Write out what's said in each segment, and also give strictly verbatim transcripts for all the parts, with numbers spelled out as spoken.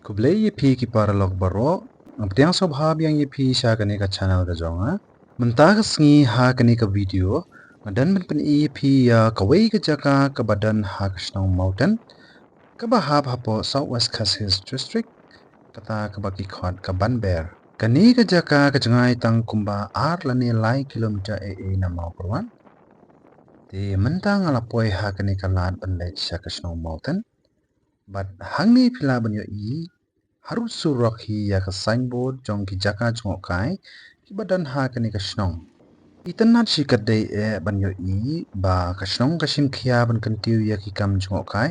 Khublei ïa phi ki paralok baroh. Nga pdiang sngewbha biang ïa phi sha kane ka channel ka jong nga. Mynta ka sngi ha kane ka video nga don ban pyni ïa phi ïa kawei ka jaka kaba don ha ka shnong Mawten, kaba hap hapoh South West Khasi Hills District, kata kaba ki khot ka Banber. Kane ka jaka ka jngai tang kumba ar lane lai kilometer ei ei na Mawkyrwat. Te mynta nga la poi ha kane ka lad ban leit sha ka shnong Mawten. Bad hangne phi lah ban ïohi harud surok hi ïa ka signboard jong ki jaka jngohkai kiba don ha kane ka shnong. Itynnad shi katdei eh ban ïohi ba ka shnong ka shim khia ban kyntiew ïa ki kam jngohkai,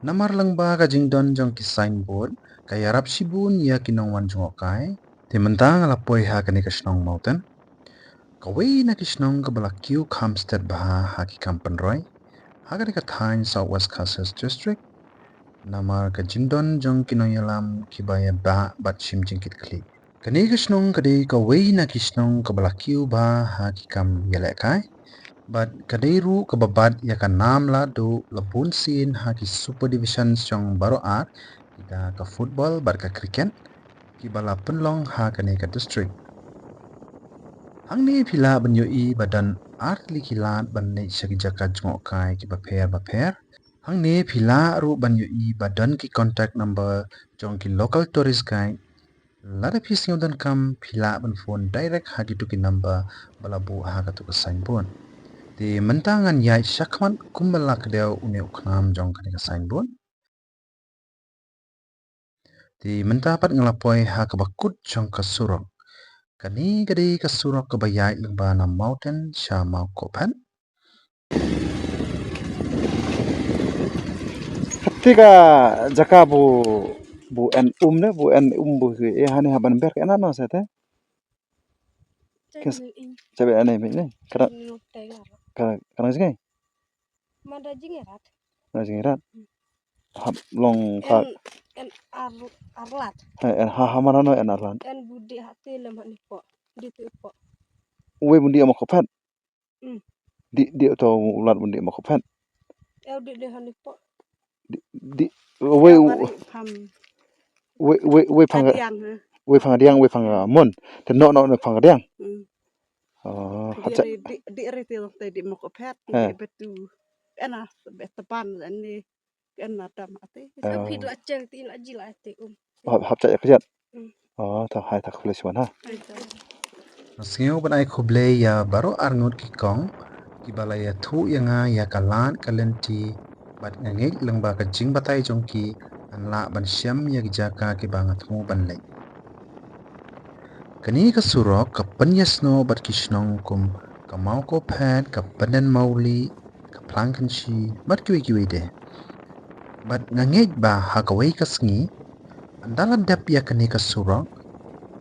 namar lyngba ka jingdon jong ki signboard ka ïarap shibun ïa ki nongwan jngohkai. Te mynta nga la poi ha kane ka shnong Mawten, kawei na ki shnong kaba la kiew kham stet bha ha ki kam pynroi ha kane ka thaiñ South West Khasi Hills District, namar ka jingdon jong ki nongïalam kiba ïa bah bad shim jingkitkhlieh. Kane ka shnong ka dei kawei na ki shnong kaba la kiew bha ha ki kam ïalehkai, bad ka dei ruh kaba bat ïa ka nam la duh la bun sien ha ki super divisions jong baroh ar, kita ka football bad ka cricket, kiba la pynlong ha kane ka district. Hangne phi lah ban ïohi ba don ar tylli ki lad ban leit sha ki jaka jngohkai kiba pher bapher. Hangne phi lah ruh ban ïohi ba don ki contact number jong ki local tourist guide. Lada phi sngew donkam phi lah ban phone direct ha kito ki number ba la buh ha kato ka signboard. Te mynta ngan ïaid shakhmat kumba la kdew une u khnam jong kane ka signboard. Te mynta pat nga la poi ha kaba kut jong ka surok. Kane ka dei ka surok kaba ïaid lyngba na Mawten sha Mawkohphet. Kate ka jaka bu, bu en um ne, bu en um bu hi, eh, hane ha Banber ka en ano sa te? Kes, chabe ane mi ne. Kana, kana, kana jingai? Mada jingirat. Mada jingirat. Hmm. Hap long ka. En, en ar, arlat. Eh, en ha, ha mana no en arlat. En budi hati lem hani po. Di tu po. Uwe budi ama kopet. Hmm. Di, di to ulat budi ama kopet. Eu di, di hani po. Di, di, uwe u. Mari ham. Uwe, uwe, uwe pang. Kadiang, ha. Uwe pang diang, uwe pang, hmm, mon. Te no, no, no pang diang. Hmm. Oh, hajak. Di, di, di riti te di ama kopet. Eh. Di betu. Ena, be tepan, eni. Ken na tam ate. Sa phi la cheng ti la ji la ate um. Hap, hap chak ïa kjat. Mm. Oh, ta hai ta khublei shibun ha. Hai ta. Nga sngew ban ai khublei ïa baroh arngut ki kong kiba la ïathuh ïa nga ïa ka lad ka lynti bad nga ngeit lyngba ka jingbatai jong ki ngan lah ban shem ïa ki jaka kiba nga thmu ban leit. Kane ka surok ka pynïasnoh bad ki shnong kum ka Mawkophet, ka Pyndenmawlieh, ka Phlangkynshi bad kiwei kiwei de. Bad nga ngeit ba ha kawei ka sngi ynda la dep ïa kane ka surok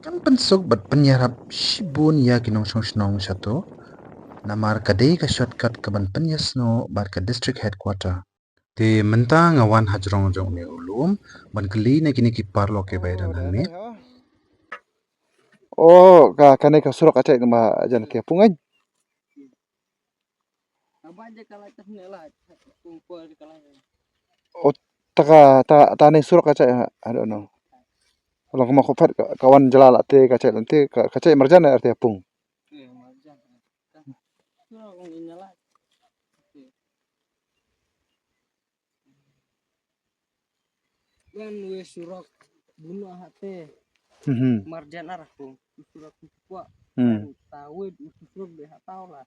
kan pynsuk bad pynïarap shibun ïa ki nongshong shnong shato. Namar ka dei ka shortcut kaban pynïasnoh bad ka district headquarter. Te mynta nga wan hajrong jong une u lum ban kylli na kine ki paralok kiba ïadon hangne. Oh, ka, kane ka surok ka chait ma jan ke pungan. Oh, ta ka, ta, ta ne surok ka chait, I don't know. Long Mawkophet ka, ka wan jylla la te ka chait lan te ka, ka chait marjan ar te pung. Wan we surok buno hate. Mhm. Marjan arah ko surok ko. Hmm. Ta we surok de hatau la.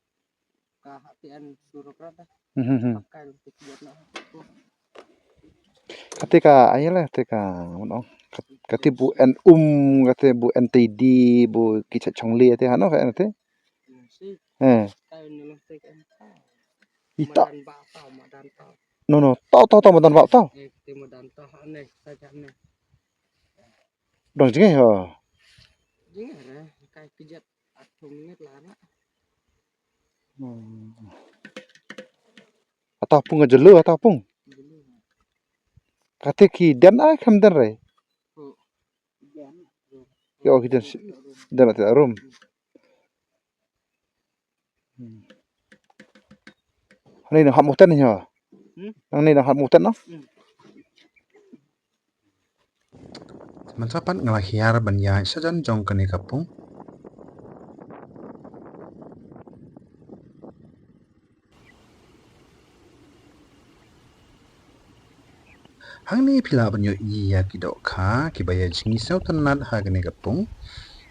Ka hate an surok rata. Mhm. Pakai lo te kuat na ko. Kate ka ayela te ka mano. Kat-, kate bu en um, kate bu en tedi, bu kicha chongli te hano ka en te. Eh. Ita. Madan ba tau, madan tau. No, no, tau, tau, tau, madan ba tau. Eh, te madan tau, ane, saja ane. Dong jingeh, ha. Jingeh, eh, kai pijat, atum ngit lah, na. Hmm. Ata pung aja lu, ata pung. Jelu. Kate ki den ai kam den re. Oh. Den. Yo, ki den si-, den ate arum. Hmm. Ni nang hap muten ni ha. Hmm? Nang ni nang hap muten no? Hmm. Mynta pat nga la hiar ban ïaid shajan jong kane ka pung. Hangne phi lah ban ïohi ïa ki dohkha kiba ïa jngi sngewtynnat ha kane ka pung.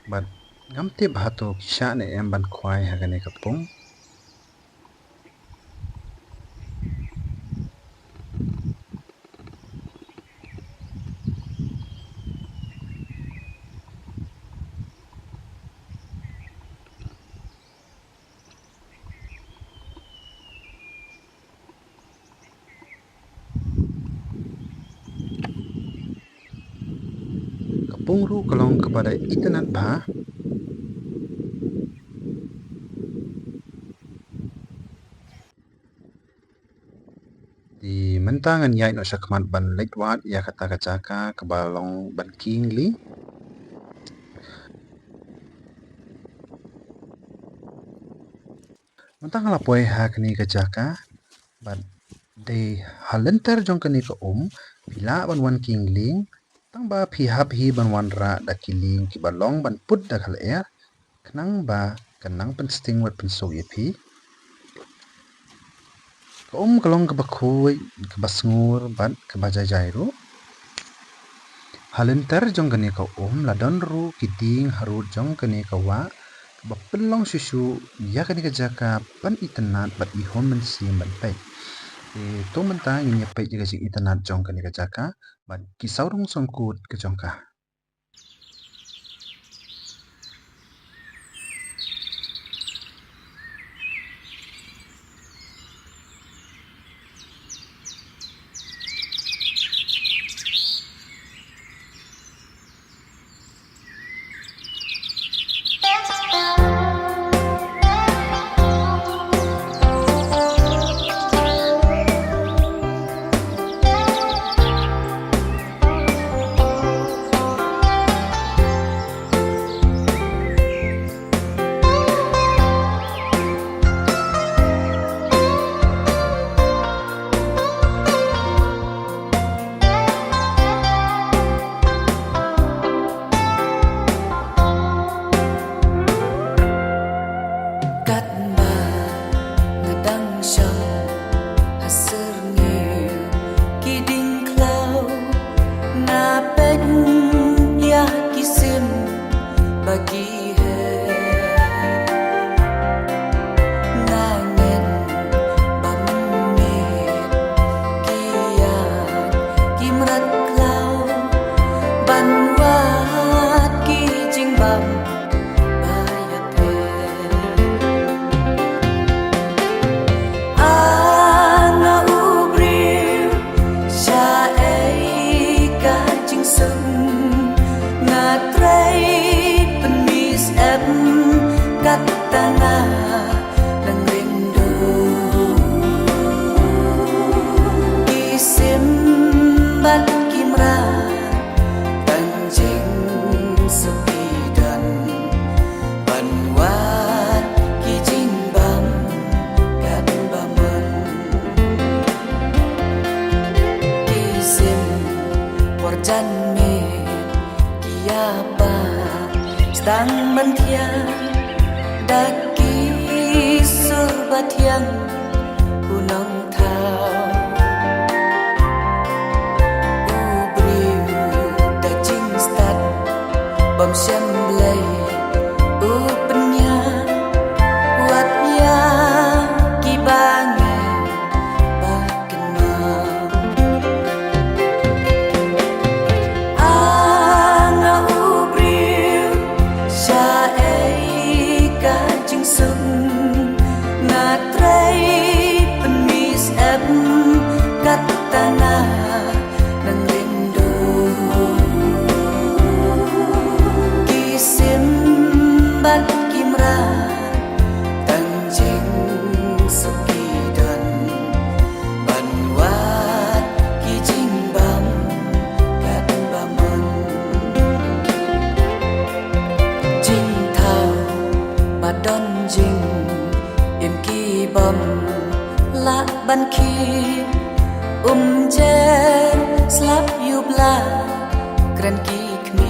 Bad ngam tip hato ki shah ne em ban khwai ha kane ka pung. Ka pung ruh ka long kaba da itynnad bha. Te mynta ngan ïaid noh shakhmat ban leit wad ïa kata ka jaka kaba long ban kieng lieng. Mynta nga la poi ha kane ka jaka bad dei ha lynter jong kane ka um phi lah ban wan kieng lieng, tang ba phi hap hi ban wanrah da ki lieng kiba long ban put da ka lyer, khnang ba kan nang pynsting wat pynsuk ïa phi. Ka um ka long kaba khuid, kaba sngur bad kaba jai jai ruh. Ha lynter jong kane ka um la don ruh ki dieng harud jong kane ka wah kaba pynlong shuh shuh ïa kane ka jaka ban itynnad bad ihum mynsiem ban peit. Te to mynta ngin ïa peit ïa ka jingitynnad jong kane ka jaka bad ki sawdong sawkun ka jong ka. Katba nga dang shong ha syrngiew ki dieng khlaw, nga peit ïa ki sim ba ki her. Nga ngeit ba mynmiet ki ïaid ki mrad khlaw ban wad ki jingbam ba ïapher. A nga u briew, shaei ka jingsuk, nga trei pynmih syep katta nga nang ring duh. Ki sim bad ki mrad tang jingsuk ki don ban wad ki jingbam katba mon. Ki sim por janmiet ki ïa pah sdang ban thiah da ki sur ba thiang u nongthaw. U briew da jingstad bym shem blei u pynïap, wat ïa kiba ngeit ba kynmaw. A nga u briew, shaei ka jingsuk, nga trei pynmih syep katta nga nang ring duh. Ki sim bad ki mrad tang jingsuk ki don ban wad ki jingbam katba mon. Jingthaw ba don jingim ki bym lah ban khih, um jer slap ïa u bla kren ki khmih.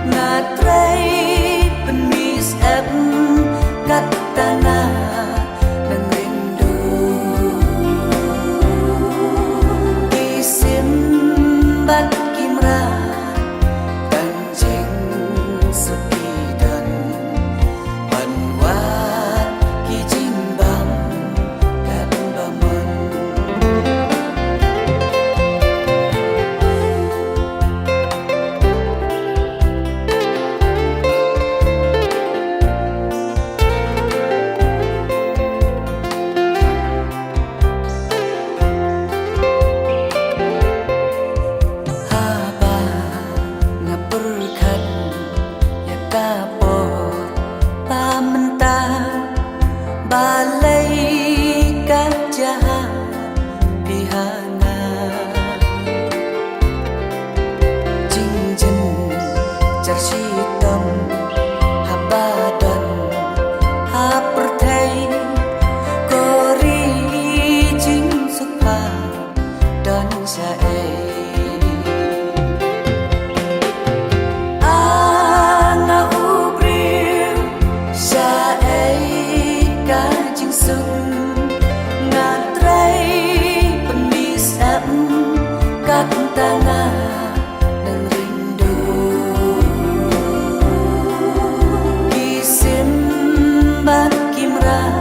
Nga trei pynmih syep kat tang na nang ring duh. Ki sim bad ki mrad tang jingsuk ki don. Ban wad ki jingbam kat ba mon. Haba nga pyrkhat ïa ka por ba mynta, balei ka jia ha phi ha nga. Jingjynjar shitom haba don ha pyrthei, ko ri jingsuk pha don shaei. A nga u briew, shaei ka jingsuk. Nga trei pynmih syep kat tang na nang ring duh. Ki sim bad ki mrad